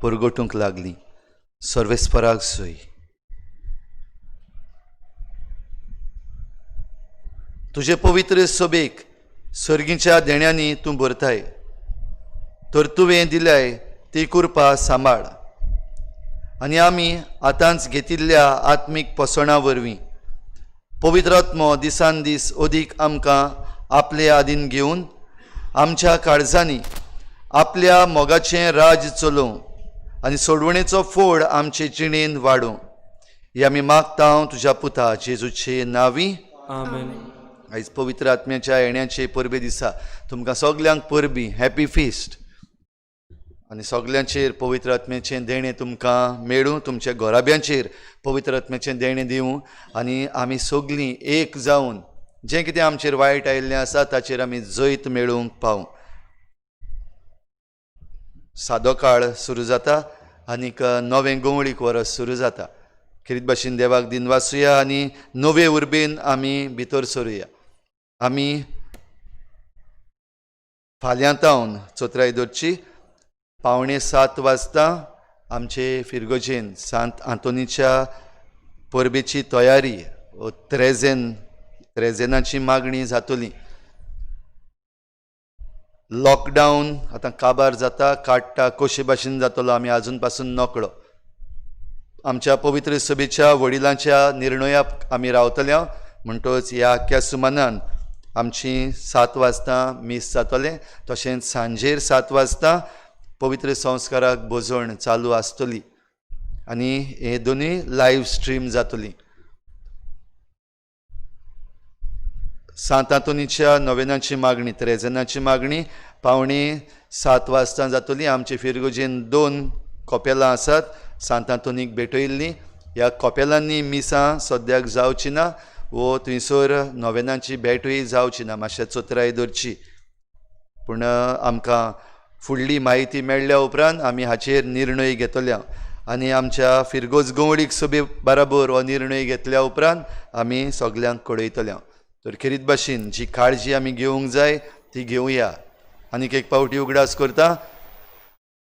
परगटूंक लागलीं. सर्वेस्पराक सोय. तुजे पवित्र सभेक सर्गीच्या देण्यांनी तूं भरताय, तर तुवें दिल्याय ती कृपा सांबाळ आनी आमी आतांच घेतिल्ल्या आत्मीक पोसणां वरवीं पवित्र आत्मो दिसान दीस अदीक आमकां आपले आदीन घेवन आमच्या काळजांनी आपल्या मोगाचें राज चलोवं आनी सोडवणेचो फोड आमचे जिणेन वाडोवं. हे आमी मागता तुज्या पुता जेजूचे नांवी, आमेन. आयज पवित्र आत्म्याच्या येण्याचे परबे दिसा तुमकां सगल्यांक परबी, हॅपी फिस्ट. आनी सगल्यांचेर पवित्र आत्म्याचें देणें तुमकां मेळूं, तुमच्या घराब्यांचेर पवित्र आत्म्याचें देणें दिवं आनी आमी सगलीं एक जावन जें कितें आमचेर वायट आयिल्लें आसा ताचेर आमी जैत मेळोवंक पावूं. सादो काळ सुरू जाता आनीक नवें गवळीक वरस सुरू जाता. खेरीत भाशेन देवाक दिनवासुया आनी नवे उर्बेन आमी भितर सरुया. आमी फाल्यां तावन चोत्राय दवरची 6:45 वाजता आमचे फिरगोजेन सांत आंतोनीच्या परबेची तयारी त्रेजेनाची मागणी जातली. लॉकडावन आतां काबार जाता, काडटा कशे भाशेन जातलो आमी आजून पासून नकळो. आमच्या पवित्र सभेच्या वडिलांच्या निर्णयाक आमी रावतले, म्हणटच ह्या आख्या सुमानान आमची 7 वाजता मीस जातलें. तशेंच सांजेर 7 वाजता पवित्र संस्काराक भोजण चालू आसतली आनी हे दोनूय लायव्ह स्ट्रीम जातली. सांत आंतोनीच्या नोवेनाची मागणी, त्रेजनाची मागणी 6:45 वाजता जातली. आमचे फिरगोजेन 2 कोपेलां आसात सांत आंतोनीक भेटयल्लीं. ह्या कोपेलांनी मिसां सद्याक जावची ना वो थंयसर नोवेनाची भेटूय जावची ना, मातशें चोत्राय दवरची. पूण आमकां फुडली म्हायती मेळ्ळ्या उपरांत आमी हाचेर निर्णय घेतले आनी आमच्या फिरगोज गवळीक सभे बराबर हो निर्णय घेतल्या उपरांत आमी सगल्यांक कळयतले. तर खेरीत भाशेन जी काळजी आमी घेवंक जाय ती घेवया. आनीक एक पावटी उगडास करता,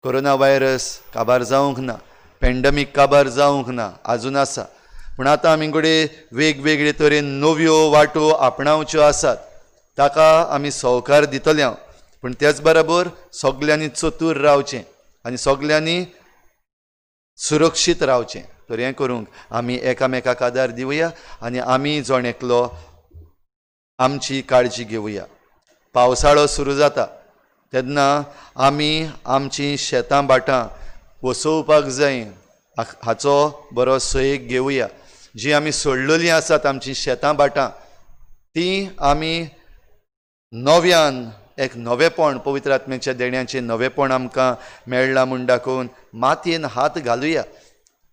कोरोना व्हायरस काबार जावंक ना, पेंडमीक काबार जावंक ना, आजून आसा. पूण आतां आमी कडेन वेगवेगळे तरेन नव्यो वाटो आपणावच्यो आसात, ताका आमी सहकार दितले. पूण त्याच बराबर सगल्यांनी चतूर रावचें आनी सगल्यांनी सुरक्षीत रावचें. तर हें करूंक आमी एकामेकाक आदार दिवया आनी आमी जण एकलो आमची काळजी घेवया. पावसाळो सुरू जाता तेन्ना आमी आमची शेतां भाटां वसोवपाक जाय, हाचो बरो सोयेक घेवया. जी आमी सोडलेलीं आसात आमची शेतां भाटां ती आमी नव्यान एक नवेपण पवित्र आत्म्याच्या देण्याचें नवेपण आमकां मेळ्ळां म्हूण दाखोवन मातयेन हात घालुया.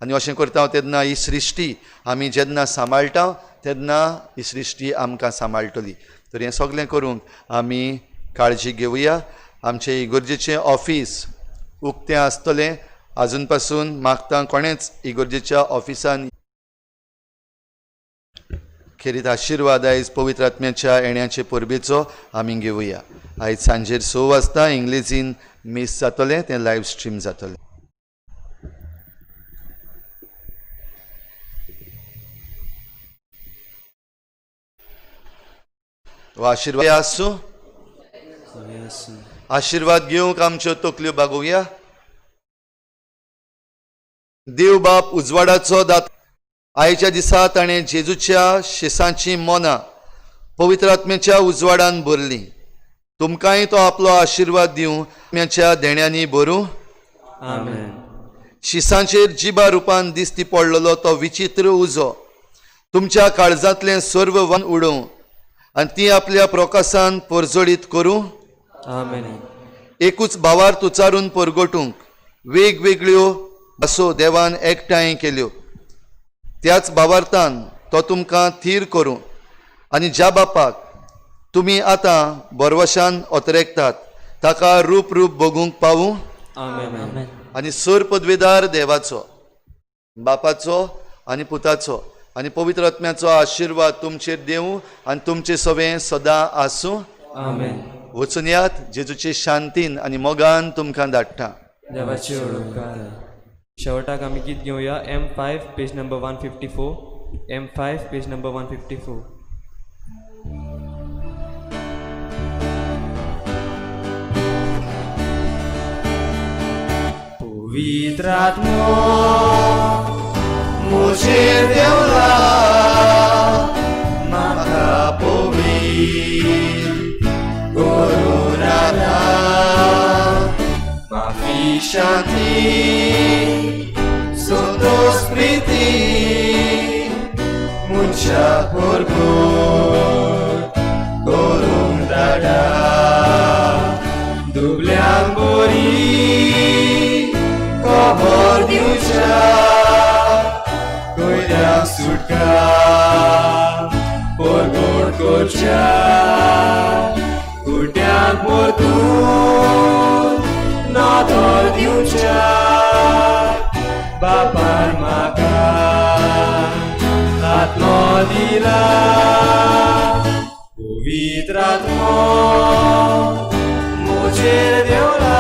आनी अशें करता तेन्ना ही सृश्टी आमी जेन्ना सांबाळटा तेन्ना ही सृश्टी आमकां सांबाळटली. तर हें सगळें करूंक आमी काळजी घेवया. आमचें इगर्जेचें ऑफीस उक्तें आसतलें, आजून पासून मागता कोणेंच इगर्जेच्या ऑफिसान. खेरीत आशिर्वाद आयज पवित्र आत्म्याच्या येण्याचे परबेचो आमी घेवया. आयज सांजेर 6 वाजता इंग्लेजीन मीस जातलें, तें लायव्ह स्ट्रीम जातलें. आशिर्वाद आसूं, आशिर्वाद घेवंक आमच्यो तकल्यो बागोवया. देव बाप उजवाडाचो दात, आयच्या दिसा ताणें जेजूच्या शिसांची मनां पवित्र आत्म्याच्या उजवाडान भरली. तुमकांय तो आपलो आशिर्वाद दिवं, आत्म्याच्या देण्यांनी भरूं. आमेन. शिसांचेर जिबा रुपान दिसती पडलेलो तो विचित्र उजो तुमच्या काळजांतलें सर्व वन उडोवं आनी ती आपल्या प्रकासान परजळीत करूं. आमेन. एकूच भावार्थ उचारून परगटूंक वेगवेगळ्यो भासो देवान एकठांय केल्यो. त्याच भावार्थान तो तुमकां थीर करूं आनी ज्या बापाक तुमी आतां बरवशान अतरेकतात ताका रूप रूप बगूंक पावूं. आमेन. आनी सर पदवेदार देवाचो, बापाचो आनी पुताचो आनी पवित्र आत्म्याचो आशिर्वाद तुमचेर देवूं आनी तुमचे सवें सदां आसूं. आमेन. वचून यात, जेजूचे शांतीन आनी मोगान तुमकां धाडटा. देवाची उपकार. शेवटाक आमी गीत घेवया M5 page number 154, M5 page number 154. पवित्र आत्मो म्हजेर देवला, म्हाका पवित्र करून आतां. माफी, शांती, संतोष, प्रीती, मनशाक भरपूर करूंक धाडा. दुबल्यांक बरी खबर दिवच्या, कैद्यांक सुटका परगट करच्या, कुड्ड्यांक परतून नदर दिवच्या, बापान म्हाका आत्मो दिला. पवित्र आत्मो म्हजेर देवला.